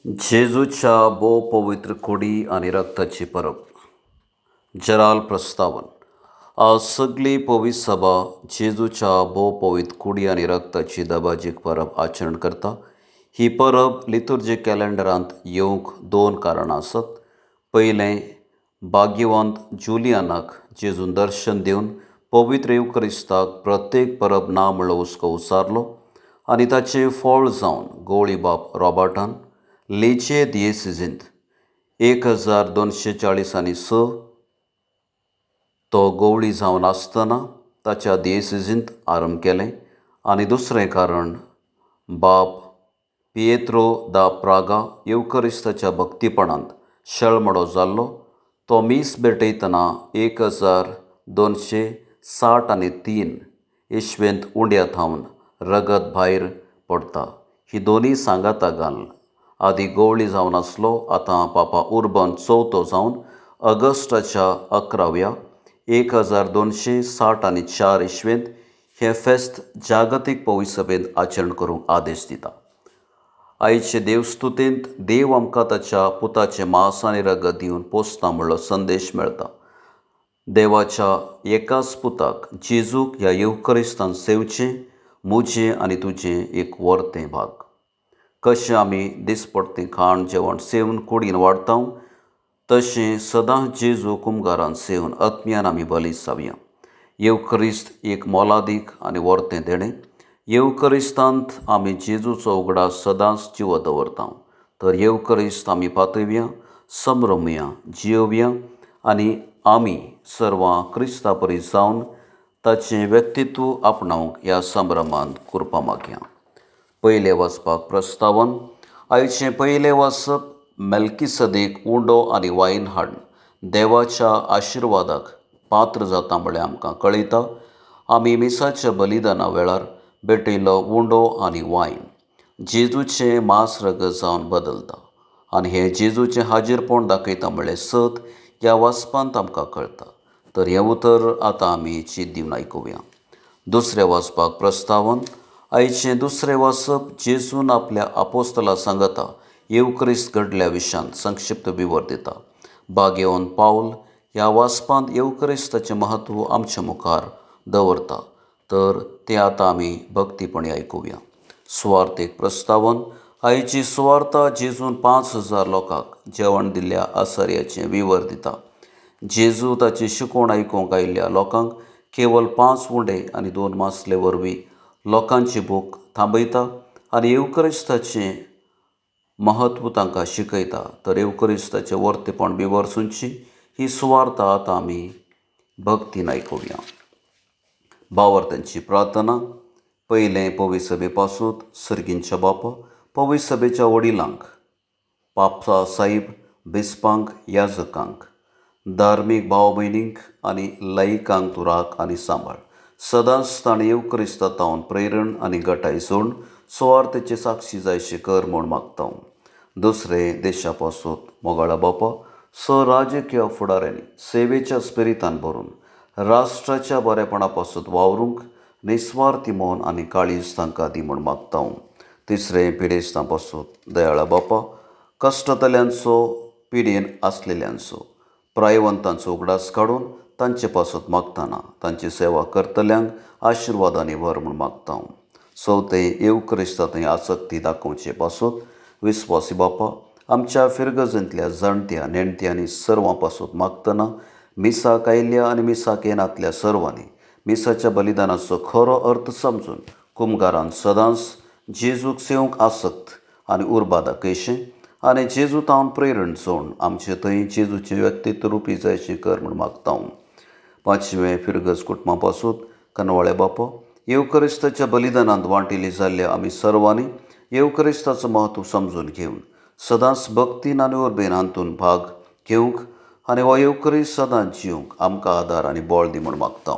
जेजूच्या भोव पवित्र कुडी आनी रक्ताची परब. जराल प्रस्तावन. आज सगली पवित्र सभा जेजूच्या भोव पवित्र कुडी आनी रक्ताची दबाजीक परब आचरण करता. ही परब लितुर्जी कॅलेंडरांत येवंक दोन कारणां आसात. पयलें, भाग्यवंत जुलियानाक जेजून दर्शन दिवन पवित्र येवक्रिस्ताक प्रत्येक परब ना म्हणलो हुस्को उचारलो आनी ताचें फळ जावन गवळी बाप रॉबर्टान लेचे दियेसिजींत 1240 आनी 6 तो गवळी जावन आसतना ताच्या दियेसिजींत आरंभ केलें. आनी दुसरें कारण, बाप पियेत्रो दा प्रागा येवकरिस्ताच्या भक्तीपणांत शेळमडो जाल्लो. तो मीस भेटयतना 1260 आनी 3 इस्वेंत उंड्या थावन रगत भायर पडटा. ही दोनूय सांगाता घालून आदी गवळी जावन आसलो, आतां पापा उर्बन चवथो जावन ऑगस्टाच्या 11व्या 1260 आनी 4 इस्वेंत हें फेस्त जागतीक पवित्र सभेंत आचरण करूंक आदेश दिता. आयचे देवस्तुतेंत देव आमकां ताच्या पुताचें मांस आनी रगत दिवन पोसता म्हणलो संदेश मेळटा. देवाच्या एकाच पुताक जेजूक ह्या येवकरिस्तान सेवचें म्हजें आनी तुजें एक वर्तें भाग. कशें आमी दिसपडतें खाण जेवण सेवन कुडीन वाडटा तशें सदांच जेजू कुमगारान सेवन आत्म्यान आमी बली जावया. येवकरिस्त एक मोलादीक आनी वर्तें देणें. येवकरिस्तांत आमी जेजूचो उगडास सदांच जिवो दवरता. तर येवकरिस्त आमी पातळया, संभ्रमया, जियोवया आनी आमी सर्वां क्रिस्ता परी जावन ताचें व्यक्तित्व आपणावंक ह्या संभ्रमांत कृपा मागया. पयलें वाचपाक प्रस्तावन. आयचें पयलें वाचप मेल्कीसदेक उंडो आनी वायन हाडून देवाच्या आशिर्वादाक पात्र जाता म्हळ्यार आमकां कळयता. आमी मिसाच्या बलिदाना वेळार भेटयलो उंडो आनी वायन जेजूचें मांस रगत जावन बदलता आनी हें जेजूचें हाजीरपण दाखयता म्हळ्यार सत ह्या वाचपांत आमकां कळटा. तर हें उतर आतां आमी चीत दिवन आयकुया. दुसरें वाचपाक प्रस्तावन. आयचें दुसरें वाचप जेजून आपल्या आपोस्तला सांगता येवक्रिस्त घडल्या विशयांत संक्षिप्त विवर दिता. भाग्यवंत पावल ह्या वाचपांत येवक्रिस्ताचें म्हत्व आमच्या मुखार दवरता. तर तें आतां आमी भक्तीपणी आयकुया. सुवार्थीक प्रस्तावन. आयची सुवार्ता जेजून 5000 लोकांक जेवण दिल्ल्या आसर्याचें विवर दिता. जेजू ताची शिकवण आयकूंक आयिल्ल्या लोकांक केवल 5 उंडे आनी 2 मासले वरवीं लोकांची भूक थांबयता आनी येवकरिस्ताचें म्हत्व तांकां शिकयता. तर येवकरिस्ताचें वर्तेपण विवर्सूंची ही सुवार्ता आतां आमी भक्तीन आयकुया. भावार्थ्यांची प्रार्थना. पयलें, पवित्र सभे पासून सर्गींच्या बापा, पवित्र सभेच्या वडिलांक, पापसा साहेब, बिस्पांक, याजकांक, धार्मीक भाव भयणींक आनी लायकांक तूं राख आनी सांबाळ. सदांच ताणें येवक्रिस्ता तावन प्रेरण आनी गटाय सोडून सुवार्थेचे साक्षी जायशे कर म्हूण मागता. दुसरें, देशा पासून मोगाळा बापा, स राजकीय फुडाऱ्यांनी सेवेच्या स्पिरितान भरून राष्ट्राच्या बरेपणा पासून वावरूंक निस्वार्थी मन आनी काळीज तांकां दी म्हूण मागता. तिसरें, पिडेस्तां पासून दयाळा बापा, कश्टतल्यांचो, पिडेन आसलेल्यांचो, प्रायवंतांचो उगडास काडून तांचे पासत मागतना तांची सेवा करतल्यांक आशिर्वादांनी भर म्हूण मागता. चवथें, येवक्रिस्ता थंय आसक्ती दाखोवचे पासत विस्वासी बापा, आमच्या फिरगजेंतल्या जाणट्या नेणट्यांनी सर्वां पासत मागतना मिसाक आयिल्ल्या आनी मिसाक येनातल्या सर्वांनी मिसाच्या बलिदानाचो खरो अर्थ समजून कुमगारान सदांच जेजूक सेवंक आसक्त आनी उर्बा दाखयशें आनी जेजू तावन प्रेरण जोडून आमचे थंय जेजूचें व्यक्तित्व रुपी जायचें कर म्हूण मागता. पांचवें, फिरगज कुटुंबा पासून कनवाळे बापा, येवकरिस्ताच्या बलिदानांत वांटिल्ली जाल्ल्या आमी सर्वांनी येवकरिस्ताचो म्हत्व समजून घेवन सदांच भक्तीन आनी उर्बेन हातूंत भाग घेवंक आनी हो येवकरिस्त सदांच जिवंक आमकां आदार आनी बळ दी म्हूण मागता.